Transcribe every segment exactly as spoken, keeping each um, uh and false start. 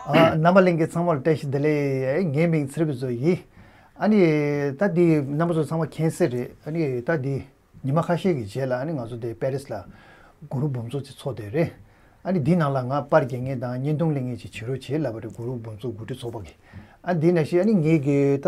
ཨ། རྣམ་པ་ལྷན་རྒྱས་ཚང་མར་བཀྲ་ཤིས་བདེ་ལེགས། ངའི་མིང་ཚེ་རིང་བཟོ་ཡིན། ཨ་ནི་ད་འདི་རྣམ་པ་ཚོ་ཚང་མ་མཁྱེན་གསལ་རེད། ཨ་ནི་ད་འདི་ཉི་མ་ཁ་ཤས་ཀྱི་རྗེས་ལ་ཨ་ནི་ང་ཚོ་འདི་པེ་རིས་ལ་གུ་རུབ་འབུམ་ཚོགས་ཅིག་ཚོགས་བསྡད་རེད། ཨ་ནི་འདི་ནང་ལ་ང་པར་རྒྱག་མཁན་དང་བརྙན་ཐུང་ལེན་མཁན་ཅིག་བྱེད་རོགས་བྱེད་ལབ་པ་རེད། གུ་རུབ་འབུམ་ཚོགས་འགོ་ཁྲིད་ཚོགས་པ་གིས། ཨ་འདི་ནང་བཞིན་ཨ་ནི་ངེད་ཀྱི་ད་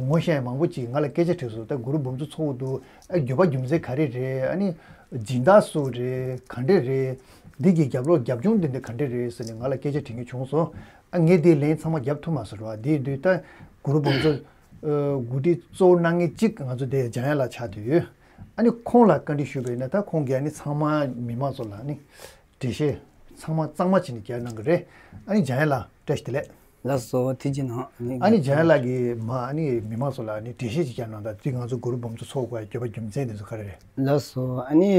ངོ་ཤེས་མང་པོ་ཅིག་ང་ལ་སྐད་ཆ་དྲིས་སོང་། ད་གུ་རུབ་འབུམ་ཚོགས་ཚོགས་འདུག་ཨ་རྒྱུ་བ་རྒྱུ་མཚན་ག་རེ་རེད། ཨ་ནི་སྦྱིན་བདག་སུ་རེད། ག་འདྲ་རེད། འདི་གི་རྒྱབ་ལོགས་རྒྱབ་ལྗོངས་འདི་འདི་ག་འདྲ་རེད་ཟེར་ནས་ང་ལ་སྐད་ཆ་དྲི་མཁན་བྱུང་སོང་། ཨ་ངས་དེའི་ལན་ཚང་མ་རྒྱབ་ཐུབ་མ་སོང་ར། དེའི་དུས་ད་གུ་རུབ་འབུམ་ཚོགས་འགོ་ཁྲིད་གཙོ་བོ་གནང་མཁན་གཅིག་ང་ཚོ་དེ་འཇམ་དབྱངས་ལགས་ཆགས་བསྡད་ཡོད། ཨ་ནི་ཁོང་ལ་བཀའ་འདྲི་ཞུས་པ་ཡིན་ན་ད་ཁོང་གིས་ཨ་ནི་ཚང་མ་མི་མང་ཚོ་ལ་ཨ་ནི་འགྲེལ་བཤད་ཚང་མ་གཙང་མ་བྱས་ནས་རྒྱག་གནང་གི་རེད། ཨ་ནི་འཇམ་དབྱངས་ལགས་བཀྲ་ཤིས་བདེ་ལེགས། ལགས་སོ། ཐུགས་རྗེ་གནང་། ཨ་ནི་ཨ་ནི་འཇམ་དབྱངས་ལགས་ཀྱིས་མ་ཨ་ནི་མི་མང་ཚོ་ལ་ཨ་ནི་འགྲེལ་བཤད་ཅིག་རྒྱག་གནང་དང་། དེ་ང་ཚོ་གུ་རུབ་འབུམ་ཚོགས་ཚོགས་དགོས་རྒྱུ་བ་རྒྱུ་མཚན་དེ་ཚོ་ག་རེ་རེད། ལགས་སོ། ཨ་ནི་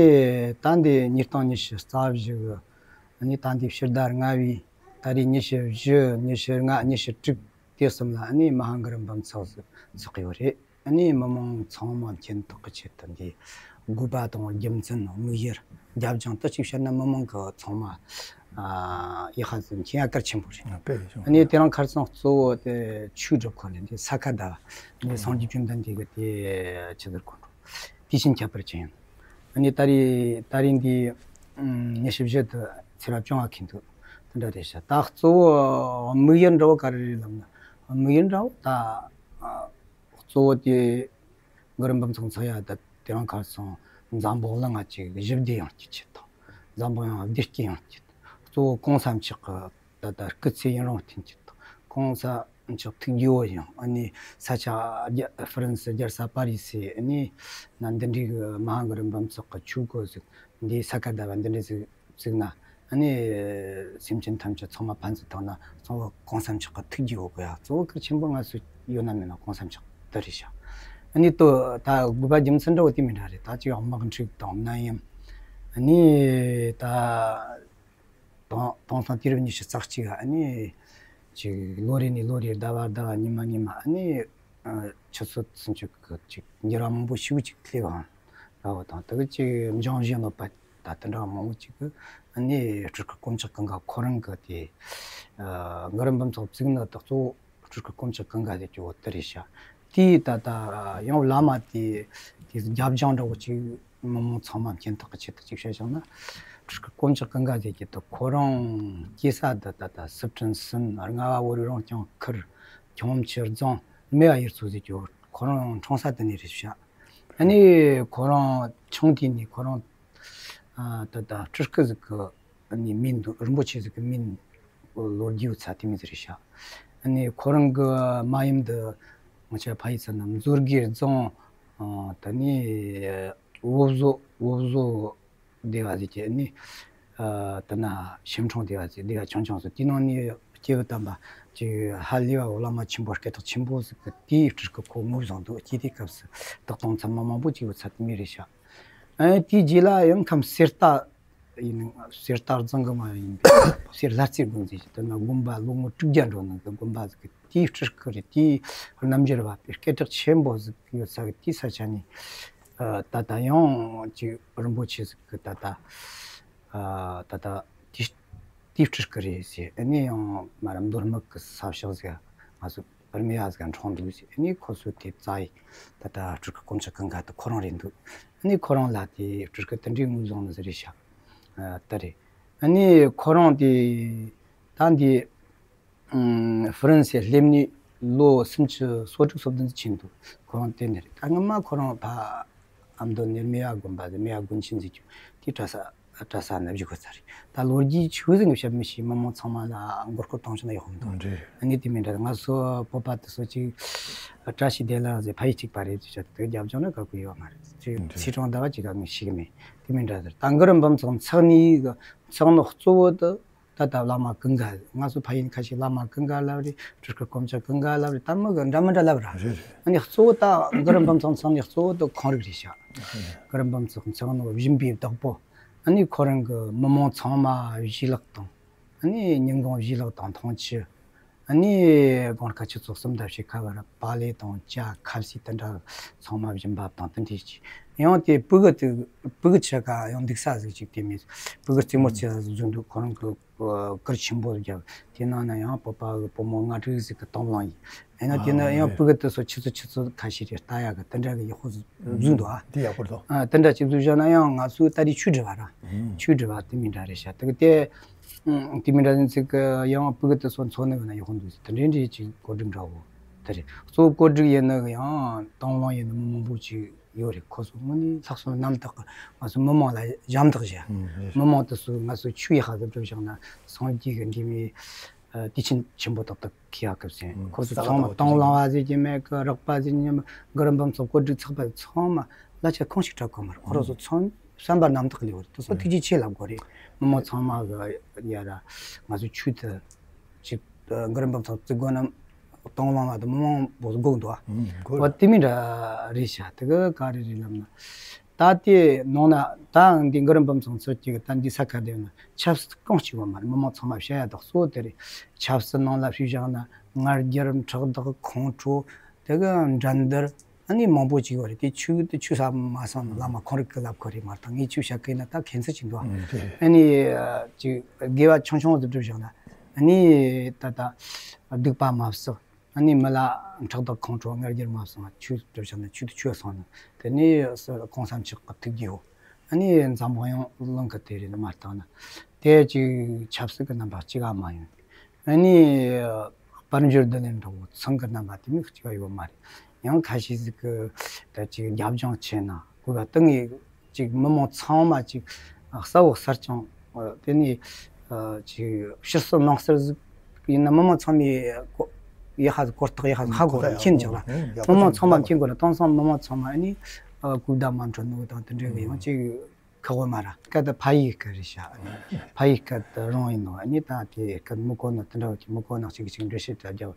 ད་འདི་ཉིས་སྟོང་ཉི་ཤུ་རྩ་བཞི་གི་ཨ་ནི་ད་འདི་ཕྱི་ཟླ་ལྔ་བའི་ཏ་རིག་ཉི་ཤུ་བཞི། ཉི་ཤུ་ལྔ། ཉི་ཤུ་དྲུག་དེ་གསུམ་ལ་ཨ་ནི་མ་ཧཱ་གུ་རུ་འབུམ་ཚོགས་སུ་ཚོགས་ཡོད་རེད། ཨ་ནི་མི་མང་ཚང་མ་མཁྱེན་རྟོགས་ཀྱི་ཆེད་དུ་འདི་དགོས་པ་དང་རྒྱུ་མཚན། དམིགས་ཡུལ། རྒྱབ་ལྗོངས་དེ་གཅིག་བཤད་ན་མི་མང་གི་ཚང་མ་ཨ་ཡག་པ་ཟིག་མཁྱེན་ཡ་གལ་ཆེན་པོ་རེད། དཔེ་ཡག་ཤོས། ཨ་ནི་དེ་རིང་ཁ་སང་གཙོ་བོ་དེ་ཆོས་སྒྲུབ་ཁང་ལ་འདི་ས་ཁ་ཟླ་བ་འདི་སངས་རྒྱས་བཅོམ་ལྡན་འདས་ཀྱི་དེ་ཆི་ཟེར་དགོས་འགྲོ། དུས་ཆེན་ཁྱད་པར་ཅན་ཡིན། ཨ་ནི་ད་རེས་ད་རེས་འདི་ཉི་ཤུ་བཞི་དེ་ཚེས་པ་བཅོ་ལྔ་འཁེལ་འདུག་དེ་འདྲ་རེད་ཤག་ད་གཙོ་བོ་དམིགས་ཡུལ་འདྲ་བོ་ག་རེ་རེད་ལབ་ན། དམིགས་ཡུལ་འདྲ་བོ་ད་གཙོ་བོ་དེ་གུ་རུ་འབུམ་ཚོགས་ཚོགས་ཡ་ད་དེ་རིང་ཁ་སང་འཛམ་བུ་གླིང་ང་ཅིག་ཞི་བདེ་ཡོང་རྒྱུའི་ཆེད་དང་། འཛམ་བུ་གླིང་བདེ་སྐྱིད་ཡོང་རྒྱུའི་ཆེད། གཙོ་བོ་གོང་ས་མཆོག་གི་ད་ལྟ་སྐུ་ཚེ་ཡུན་རིང་བརྟན་རྒྱུ་དང་། གོང་ས་མཆོག་ཐུགས་དགྱེས་པོ་ཡང་ཨ་ནི་ས་ཆ་རྒྱ་ཧྥ་རན་སི་རྒྱལ་ས་པ་རི་སི་ཨ་ནི་ན་འདི་འདྲའི་གི་མ་ཧཱ་གུ་རུ་འབུམ་ཚོགས་ཀྱི་ཆོས་སྒོ་ཟིག་འདི་ས་ཁ་ཟླ་བ་འདི་འདྲ་ཟིག་བཙུགས་ན། ཨ་ནི་སེམས་ཅན་ཐམས་ཅད་ཚང་མ་ཕན་ཚུན་ཐོག་ན་གཙོ་བོ་གོང་ས་མཆོག་གི་ཐུགས་དགྱེས་པོ་དགོས་ཡ། གཙོ་བོ་གལ་ཆེན་པོ་ང་ཚོ་ཡོད་ན་མེད་ན་གོང་ས་མཆོག་དེ་རེད་ཤག་ཨ་ནི་ཏོ་ད་དགོས་པ་རྒྱུ་མཚན་འདྲ་བོ་དེ་མི་འདྲ་རེད། ད་ཅིག་དམག་འཁྲུག་དང་ནད་ཡམས། ཨ་ནི་ད་དེང་དེང་སང་དུས་རབས་ཉི་ཤུ་རྩ་གཅིག་ཨ་ནི་ཅིག་ལོ་རེ་ནས་ལོ་རེ་ཟླ་བ་ཟླ་བ་ཉི་མ་ཉི་མ་ཨ་ནི་ཆུ་ཚོད་ཚུན་ཆད་ཀྱི་ཅིག་འགྱུར་བ་མང་པོ་ཞིག་ཅིག་སླེབས་ཧང་ར་བ་དང་། དེ་གི་ཅིག་འབྱུང་བཞིན་ལོ་པ་ད་དེ་འདྲ་མང་པོ་ཅིག་གི་ཨ་ནི་སྤྲུལ་སྐུ་དཀོན་མཆོག་ཀུན་དགའ་ཁོ་རང་གི་དེ་གུ་རུ་འབུམ་ཚོགས་བཙུགས་ནི་དེ་གཙོ་བོ་སྤྲུལ་སྐུ་དཀོན་མཆོག་ཀུན་དགའ་ཟེར་གྱི་འོ་དེ་རེད་ཤག་དེའི་ད་ལྟ་ཡང་བླ་མ་དེ་དེ་རྒྱབ་ལྗོངས་འདྲ་བོ་ཅིག་མི་མང་ཚང་མ་མཁྱེན་རྟོགས་ཀྱི་ཆེད་དུ་ཅིག་བཤད་བཞག་ན། སྤྲུལ་སྐུ་དཀོན་མཆོག་ཀུན་དགའ་ཟེར་གྱི་དེ་ཁོ་རང་སྐྱེས་ས་དེ་ད་ལྟ་སི་ཁྲོན་སུན། རྔ་བ་བོད་རིགས་རང་སྐྱོང་ཁུལ། ཁྱུང་མཆུ་རྫོང་སྨེ་བ་ཡུལ་ཚོ་ཟེར་གྱི་འོ། ཁོ་རང་འཁྲུངས་ས་དེ་ནས་རེད་ཤག་ཨ་ནི་ཁོ་རང་ཆུང་དུས་ནས་ཁོ་རང་ད་ལྟ་སྤྲུལ་སྐུ་ཟིག་གི་ཨ་ནི་མིང་འདུག་རིན་པོ་ཆེ་ཟིག་གི་མིང་ལོ་རྒྱུས་ཚ་དེ་མིན་ཟིག་རེད་ཤག་ཨ་ནི་ཁོ་རང་གི་མ་ཡུམ་འདི་ང་ཆ་ཕ་ཡུལ་ཚ་ན་མཛོད་དགེ་རྫོང་ད་ནི་བོད་བཟོ་བོད་བཟོ་སྡེ་བ་ཟིག་གི་ཨ་ནི་ད་ན་ཞིམ་ཁྲོང་སྡེ་བ་ཟིག་སྡེ་བ་ཆུང་ཆུང་ཟིག་དེའི་ནང་ནས་སྐྱེས་བུ་དམ་པ་ཅིག་ཧ་ལས་པ་བླ་མ་ཆེན་པོ་སྐད་གྲགས་ཆེན་པོ་ཟིག་གི་དེའི་སྤྲུལ་སྐུ་ཁོ་ངོས་བཟུང་འདུག་སྐྱེས་དེའི་སྐབས་སུ་རྟགས་དང་མཚན་མ་མང་པོ་ཅིག་ཡོད་ཚ་དེ་མིན་རེད་ཤག་ཨ་ནི་དེའི་རྗེས་ལ་ཡང་ཁམས་གསེར་རྟ་ཡིན། གསེར་རྟ་རྫོང་གི་མ་ཡིན་པའི་གསེར་ལྷ་རྩེ་དགོན་ཟེར་གྱི་དེ་ན་དགོན་པ་ལོ་ངོ་དྲུག་བརྒྱ་འགྲོ་ནི་གི་དགོན་པ་ཟིག་གི་དེའི་སྤྲུལ་སྐུ་རེད། དེའི་རྣམ་འགྱུར་བ་དཔེ་སྐད་གྲགས་ཆེན་པོ་ཟིག་ཡོད་ས་གི་དེའི་ས་ཆ་ནས་ད་ལྟ་ཡང་ཅིག་རིན་པོ་ཆེ་ཟིག་གི་ད་ལྟ་ད་ལྟ་དེའི་དེའི་སྤྲུལ་སྐུ་རེད་ཟེར། ཨ་ནི་ཡང་མ་ར་མདོ་སྨད་གི་ས་ཕྱོགས་ཟིག་ང་ཚོ་རྨེ་བ་ཟིག་འཁྲུངས་འདུག་ཟེར། ཨ་ནི་ཁོ་ཚོ་དེ་བཙལ་ཡི་ད་ལྟ་སྤྲུལ་སྐུ་དཀོན་མཆོག་ཀུན་དགའ་དེ་ཁོ་རང་རེད་འདུག་ཨ་ནི་ཁོ་རང་ལ་དེ་སྤྲུལ་སྐུ་དེ་འདྲའི་ངོས་བཟུང་ནི་ཟིག་རེད་ཤག་ཨ་ད་རེད། ཨ་ནི་ཁོ་རང་དེ་ད་འདི་ཨམ་ཧྥ་རན་སི་སླེབས་ནས་ལོ་སུམ་ཅུ་སོ་དྲུག་སོ་བདུན་ཙམ་ཕྱིན་འདུག་ཁོ་རང་དེ་ནས་རེད། ད་སྔོན་མ་ཁོ་རང་ཕ་ཨ་མདོ་ནས་རྨེ་བ་དགོན་པ་ཟེར། རྨེ་བ་དགོན་ཆེན་ཟེར་རྒྱུ་དེ་གྲྭ་ས་གྲྭ་ས་ན་བཞུགས་གོ་ཚར་རེད། ད་ལོ་རྒྱུས་ཆི་ཟིག་གི་བཤད་མི་ཤེས། མི་མང་ཚང་མ་ལ་མགོ་སྐོར་གཏོང་ཆོག་ན་ཡག་མི་འདུག་འདྲ། ཨ་ནི་དེ་མིན་འདྲ། ང་ཚོ་བོད་པ་དེ་ཚོ་ཅིག་བཀྲ་ཤིས་བདེ་ལེགས་ཟེར་ཕ་ཡུལ་གཅིག་པ་རེད་ཅེས་བཤད། དེ་རྒྱབ་ལྗོངས་ནི་ག་གི་ཡོད་མ་རེད། ཅིག་འདྲ། ཚེས་གྲངས་ཟླ་བ་གཅིག་ག་ངས་ཤེས་གི་མེད། དེ་མིན་འདྲ་ཟེར། ད་གུ་རུ་འབུམ་ཚོགས་འཚོགས་ནི་འཚོགས་ནོ་གཙོ་བོ་དེ་ད་ལྟ་བླ་མ་ཀུན་དགའ། ང་ཚོ་ཕ་ཡུལ་ཁ་ཤས་བླ་མ་ཀུན་དགའ་ལབ་རེད། སྤྲུལ་སྐུ་དཀོན་མཆོག་ཀུན་དགའ་ལབ་རེད། ད་མི་གི་འདྲ་མི་འདྲ་ལབ་ར། རེད་རེད། ཨ་ནི་གཙོ་བོ་ད་གུ་རུ་འབུམ་ཚོགས་འཚོགས་ནི་གཙོ་བོ་དེ་ཁོང་རིགས་རེད་ཤག་གུ་རུ་འབུམ་ཚོགས་འཚོགས་ནོ་སྦྱིན་པའི་བདག་པོ། ཨ་ནི་ཁོ་རང་གི་མི་མང་ཚང་མ་བཞེས་ལག་དང་། ཨ་ནི་ཉིན་གུང་བཞེས་ལག་དང་འཐུང་ཆུ། ཨ་ནི་གང་ཁ་ཆུ་ཚོད་གསུམ་དང་ཕྱེད་ཀ་བར་པགས་ལེབ་དང་ཇ་ཁ་ཟས་དེ་འདྲ་ཚང་མ་བྱིན་པ་དང་དེ་འདྲ་བྱས། ཡང་དེ་ཕྲུ་གུ་དེ་ཕྲུ་གུ་ཆ་ག་ཡང་འདུག་ས་ཟིག་ཅིག་དེ་མེད། ཕྲུ་གུ་རྩེད་མོ་རྩེ་ས་ཟིག་བཟོ་འདུག་ཁོ་རང་གི་གུར་ཆེན་པོ་རྒྱབ། དེ་ནང་ན་ཡང་བོད་པ་གི་བུ་མོ་ལྔ་དྲུག་ཟིག་གི་དང་བླངས་ཡིན། ཡིན་ན་དེ་ནི་ཡང་ཕྲུ་གུ་དེ་ཚོ་ཆུ་ཚོད་ཆུ་ཚོད་ཁ་ཤས་རེ་ལྟ་ཡག་གི་དེ་འདྲ་གི་ཡག་པོ་བཟོ་འདུག་ཨ། དེ་ཡག་པོ་འདུག་ཨ། དེ་འདྲ་ཅིག་བཟོས་བཞག་ན་ཡང་ང་ཚོའི་ད་རེས་ཆོས་སྒྲུབ་པ་ར། ཆོས་སྒྲུབ་པ་དེ་མི་འདྲ་རེད་ཤག་དེ་གི་དེ་དེ་མི་འདྲ་ཡིན་ཚིག་གི་ཡང་ཕྲུ་གུ་དེ་ཚོ་འཚོ་ནི་གི་ན་ཡག་པོ་འདུག་ཟེར་དེ་འདྲའི་འདྲའི་ཅིག་གོ་སྒྲིག་འདྲ་བོ་དེ་རེད། གཙོ་བོ་གོ་སྒྲིག་ཡིན་ནི་གི་ཡང་དང་བླངས་ཡིན་ནི་མི་མང་པོ་ཅིག་ཡོད་རེད། ཁོ་ཚོ་དངོས་གནས་ལྷག་བསམ་རྣམ་དག་གི་ང་ཚོ་མི་མང་ལ་ཞབས་འདེགས་བྱས། མི་མང་དེ་ཚོ་ང་ཚོ་ཆོས་ཡག་པ་ཟིག་སྒྲུབ་བཞག་ན་སངས་རྒྱས་ཀྱི་འབྲས་བུ་དུས་ཆེན་ཆེན་པོ་ཏག་ཏག་ཁེལ་ཡག་གི་ཟེར། ཁོ་ཚོ་ཚང་མ་དང་བླངས་པ་ཟེར་གྱི་མེད་གི། རོགས་པ་ཟེར་གྱི་མེད། གུ་རུ་འབུམ་ཚོགས་གོ་སྒྲིག་ཚོགས་པ་ཚང་མ་གླ་ཆ་གང་ཞིག་སྤྲད་གོ་མ་རེད། ཁོ་རང་ཚོ་ཚང་བསམ་པ་རྣམ་དག་ལས་བར་དུ་སོ་ཐུགས་རྗེ་ཆེ་ལབ་དགོས་རེད། མི་མང་ཚང་མ་གི་ཡ་ར་ང་ཚོ་ཆོས་དེ་ཅིག་གུ་རུ་འབུམ་ཚོགས་བརྩི་དགོས་ན་དང་བླངས་པ་དང་མི་མང་པོ་དགོས་འདུག་ཨ། འོ་དེ་མི་འདྲ་རེད་ཤག་དེ་གི་ག་རེ་རེད་ལབ་ན། ད་དེ་ནང་ན་ད་འདི་གུ་རུ་འབུམ་ཚོགས་ཚོད་ཀྱི་ད་འདི་ས་ཁ་དེ་ན་ཆབ་སྲིད་གང་ཞིག་ཡོད་མ་རེད། མི་མང་ཚང་མ་བཤད་ཡ་དག་གཙོ་བོ་དེ་རེད། ཆབ་སྲིད་ནང་ལ་ཞུས་བཞག་ན་ང་རྒྱལ་ཕྲག་དོག་ཁོང་ཁྲོ་དེ་གི་འགྲན་བསྡུར་ཨ་ནི་མང་པོ་ཅིག་ཡོད་རེད། དེ་ཆོས་དེ་ཆོས་ས་མ་སོང་ན་བླ་མ་ཁོང་རིག་གི་ལབ་ཁོ་རེད་མ་གཏོགས་ངས་ཆོས་བཤད་གི་ན་ད་ཁྱད་མཚར་ཅིག་འདུག་ཨ། ཨ་ནི་ཅིག་དགེ་བ་ཆུང་ཆུང་དུ་སྒྲུབ་བཞག་ན་ཨ་ནི་ད་ད་སྡིག་པ་མ་བསགས། ཨ་ནི་མི་ལ་ཕྲག་དོག་ཁོང་ཁྲོ་ང་རྒྱལ་མ་སོང་ན་ཆོས་སྒྲུབ་བྱ་ན་ཆོས་དུ་ཆོས་སོང་ན་དེ་ནས་གོང་ས་མཆོག་གི་ཐུགས་རྗེའོ། ཨ་ནི་འཛམ་བུ་གླིང་གི་དེ་རེད་མ་བཏང་ན་དེ་ཅིག་ཆབ་སྲིད་ཀྱི་རྣམ་པ་གཅིག་ག་མ་ཡོང་། ཨ་ནི་དཔལ་འབྱོར་བསྡུ་ལེན་འགྲོ་ཚང་གི་རྣམ་པ་དེ་མིག་གཅིག་ག་ཡོད་མ་རེད། ཡང་ཁ་ཤས་ཟིག་གི་ད་ཅིག་རྒྱབ་ལྗོངས་ཆེ་ན་གོ་བ་དེ་ངས། ཅིག་མི་མང་ཚང་མ་ཅིག་གསལ་བོ་གསལ་རྐྱང་། དེ་ནས་ཅིག་ཕྱི་གསལ་ནང་གསལ་ཟིག་ཡིན་ན་མི་མང་ཚང་མས་གོ་ཡག་པ་གོ་རྟོགས་ཡག་པ་ཧ་གོ་མཁྱེན་ཅིག་ལ། མི་མང་ཚང་མ་མཁྱེན་དགོས་ལ། དེང་སང་མི་མང་ཚང་མ་ནི་གུ་བརྡ་མ་འཕྲོད་ནོ་དང་དེ་འདྲ་གི་ཡང་ཅིག་ཁག་པོ་མ་ར། སྐད་དེ་ཕ་ཡུལ་སྐད་རེད་ཤག་ཕ་ཡུལ་སྐད་དེ་རང་ཡིན་ནོ། ཨ་ནི་ད་དེ་སྐད་མི་གོ་ནོ་དེ་འདྲ་བ་ཅིག་མི་གོ་ནོ་ཅིག་ཅིག་འགྲེལ་བཤད་རྒྱབ་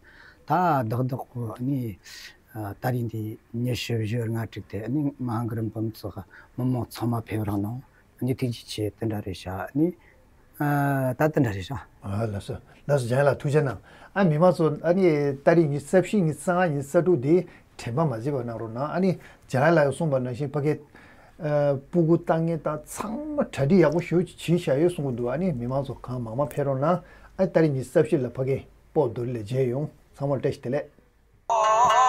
ད་བདག་བདག་གོ། ཨ་ནི། ད་རིང་འདི་ཉི་ཤུ་བཞི་ལྔ་དྲུག་དེ་ནི་མ་ཧཱ་གུ་རུ་འབུམ་ཚོགས་མི་མང་ཚང་མ་ཕེབས་རོགས་གནང་། ནི་ཐུགས་རྗེ་ཆེ། དེ་འདྲ་རེད་ཤག་ནི་ད་དེ་འདྲ་རེད་ཤག་ཨ་ལགས་སོ། ལགས་སོ། ཇན་ལགས་ཐུགས་རྗེ་གནང་། ཨ་མི་མང་ཚོ་ཨ་ནི་ད་རིང་ཉི་ཤུ་རྩ་བཞི་ཉི་ཤུ་རྩ་ལྔ་ཉི་ཤུ་རྩ་དྲུག་འདི་དྲན་པ་མ་བརྗེད་པ་གནང་རོགས་གནང་། ཨ་ནི་ཇན་ལགས་གསུངས་པ་ནང་བཞིན་ཕ་གི་སྤུ་གུ་ལྟ་ངན་དང་ཚང་མ་གྲ་སྒྲིག་ཡག་པོ་ཞེ་པོ་ཅིག་བྱས་བཞག་ཡོད་གསུང་གི་འདུག་ཨ་ནི་མི་མང་ཚོ་གང་མང་མང་ཕེབས་རོགས་གནང་། ཨ་ནི་ད་རིང་ཉི་ཤུ་རྩ་བཞི་ལ་ཕ་གི་སྤོ་བདེ་ལེགས་མཇལ་ཡོང་། ཚང་མར་བཀྲ་ཤིས་བདེ་ལེགས།